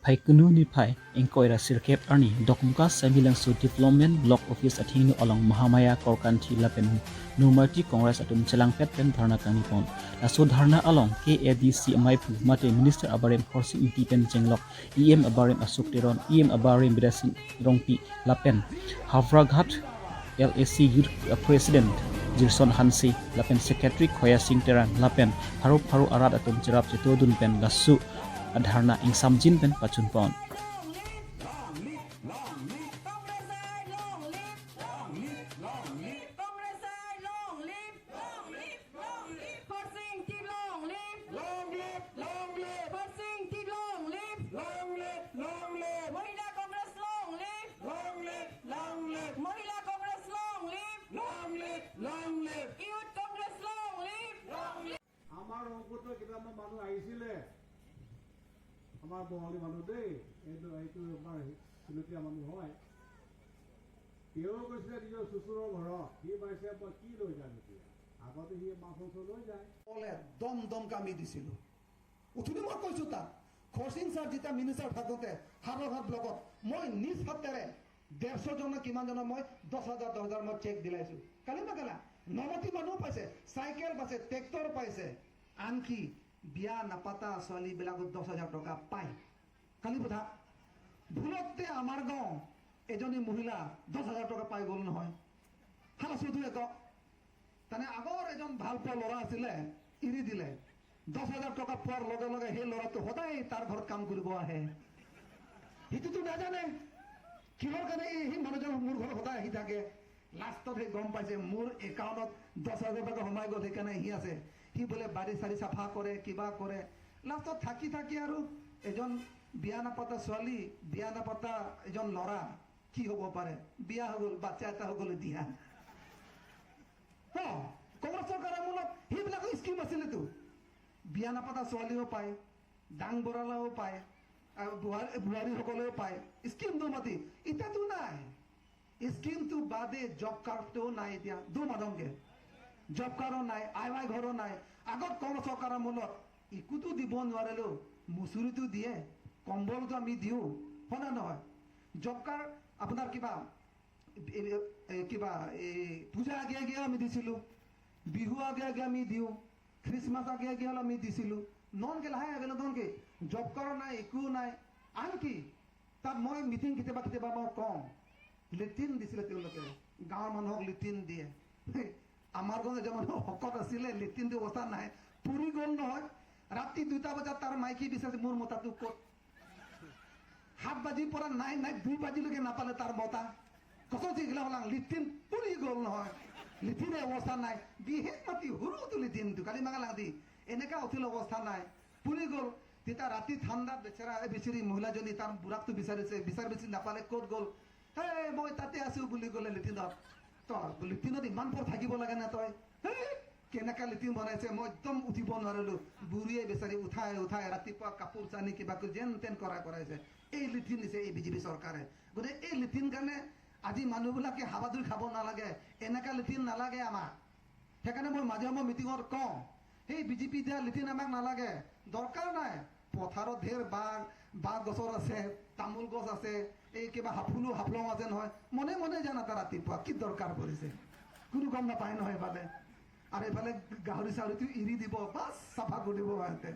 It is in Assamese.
Phai kenu ni phai ingkoi ra sirkep arni Dokmoka Semilangsu Development Block Office athingnu along Mahamaya Korkanthi lapen Nurmati Congress atum chelangpet pen dharna kangni pon. Laso dharna along KADC Maiphu mate Minister Abarem Khorsing Ingti pen chenglok EM Abarem Ashok Teron, EM Abarem Bidasin Rongpi lapen Havraghat LAC Youth President Jirson Hansi lapen Secretary Khoya Singh Teran lapen Pharu Pharu Arat atum cherap chetodun pen lasu dharna ingsamjin pen pachun pon. Long live, long live, long live, Congress long live, long live, long live, Khorsing Ingti long live, long live, long live, Khorsing Ingti long live, long live, long live, Mohila Congress long live, long live, long live, Mohila Congress long live, long live, long live, Youth Congress long live, long live. আমাৰ ৰংপুৰতো কেইটামান মানুহ আহিছিলে, আমাৰ বঙালী মানুহ দেই, এইটো আমাৰ চিলতীয়া মানুহ হয়। তেওঁ গৈছিলে নিজৰ চচুৰৰ ঘৰত, সি পাইছে মই কি লৈ যাম এতিয়া। আগতে সি মাছ মাংস লৈ যায়। ক'লে দম দমকে আমি দিছিলোঁ। উঠনি মই কৈছোঁ তাক, খৰচিং ছাৰ যেতিয়া মিনিষ্টাৰ থাকোঁতে হাবৰঘাট ব্লকত মই নিজ হাতেৰে 150 জনৰ কিমানজনৰ মই 10,000 10,000 মই চেক দিলাইছোঁ। কালি নাগালা নমতি মানুহ পাইছে, চাইকেল পাইছে, ট্ৰেক্টৰ পাইছে, আনকি বিয়া নাপাতা ছোৱালীবিলাকো 10,000 টকা পায়। কালি কথা ভুলতে আমাৰ গাঁও এজনী মহিলা 10,000 টকা পাই গ'ল নহয়। হালা চৌধুৰী কওক, তেনে আগৰ এজন ভাল পোৱা ল'ৰা আছিলে, এৰি দিলে। 10,000 টকা পোৱাৰ লগে লগে সেই ল'ৰাটো সদায় তাৰ ঘৰত কাম কৰিব আহে। সিটোতো নাজানে কিহৰ কাৰণে সেই মানুহজন মোৰ ঘৰত সদায় আহি থাকে। লাষ্টত সেই গম পাইছে মোৰ একাউণ্টত 10,000 টকা সোমাই গ'ল, সেইকাৰণে আহি আছে। সি বোলে বাৰী চাৰী চাফা কৰে, কিবা কৰে। লাষ্টত থাকি থাকি আৰু এজন বিয়া নাপাতা ছোৱালী, বিয়া নাপাতা এজন ল'ৰা কি হ'ব পাৰে? বিয়া হৈ গ'ল, বাচ্চা এটা হৈ গ'ল এতিয়া। অ, কংগ্ৰেছ চৰকাৰৰ আমোলত সেইবিলাকো স্কিম আছিলেতো। বিয়া নাপাতা ছোৱালীও পায়, ডাং বৰালাও পায় আৰু বোৱাৰীসকলেও পায় স্কিমটো মাতি। এতিয়াতো নাই। স্কিমটো বাদে জব কাৰ্ডটোও নাই এতিয়া। দু মাদংকে জব কাৰ্ডো নাই, আই ৱাই ঘৰো নাই। আগত কংগ্ৰেছ চৰকাৰৰ আমোলত একোতো দিব নোৱাৰিলেও মুচুৰিটো দিয়ে, কম্বলটো আমি দিওঁ, হয় নে নহয়? জব কাৰ্ড আপোনাৰ কিবা কিবা এই পূজা আগে আগে আমি দিছিলোঁ, বিহু আগে আগে আমি দিওঁ, খ্ৰীষ্টমাছ আগে আগে হ'লে আমি দিছিলোঁ। ননকে লাহে আগে ননকে জব কাৰ্ডো নাই, একো নাই। আনকি তাত মই মিটিং কেতিয়াবা কেতিয়াবা মই কওঁ, লেট্ৰিন দিছিলে তেওঁলোকে, গাঁৱৰ মানুহক লেট্ৰিন দিয়ে। আমাৰ গাঁৱত এজন মানুহ শকত আছিলে, লেট্ৰিনটো অৱস্থা নাই, পুৰি গ'ল নহয়। ৰাতি 2টা বজাত তাৰ মাইকী বিচাৰিছে, মোৰ মতাটো ক'ত? 7 বাজিৰ পৰা নাই নাই, 2 বাজিলৈকে নাপালে তাৰ মতা। কচম চিগিলা হলাং লেট্ৰিন পুৰি গ'ল নহয়, লেট্ৰিনে অৱস্থা নাই। বিশেষ মাতি সৰুটো লেট্ৰিনটো কালি মাঙা লাং দি এনেকা উঠিল, অৱস্থা নাই, পুৰি গ'ল। তেতিয়া ৰাতি ঠাণ্ডাত বেচেৰা বেচেৰি মহিলাজনী তাৰ বুঢ়াকটো বিচাৰিছে, বিচাৰি বিচাৰি নাপালে, ক'ত গ'ল? হে, মই তাতে আছো বুলি ক'লে লেট্ৰিনত। তই লেট্ৰিনত ইমান পৰ থাকিব লাগে নে তই? হে, কেনেকা লেট্ৰিন বনাইছে, মই একদম উঠিব নোৱাৰিলো। বুঢ়ীয়ে বিচাৰি উঠাই উঠাই ৰাতিপুৱা কাপোৰ চানি কিবা কিবি যেন তেন কৰাইছে। এই লেট্ৰিন দিছে এই বিজেপি চৰকাৰে। গতিকে এই লেট্ৰিন কাৰণে আজি মানুহবিলাকে হাবাথুৰি খাব নালাগে। এনেকা লেট্ৰিন নালাগে আমাক। সেইকাৰণে মই মাজে সময়ে মিটিঙত কওঁ, সেই বিজেপি দিয়া লেট্ৰিন আমাক নালাগে, দৰকাৰ নাই। পথাৰত ঢেৰ বাঁহ বাঁহ গছৰ আছে, তামোল গছ আছে, এই কিবা হাফুলো হাফলং আছে নহয়, মনে মনে জানা তাৰ ৰাতিপুৱা কি দৰকাৰ পৰিছে, কোনো গম নাপায় নহয় এইফালে। আৰু এইফালে গাহৰি চাহৰিটো এৰি দিব, বাছ চাফা কৰি দিব সিহঁতে।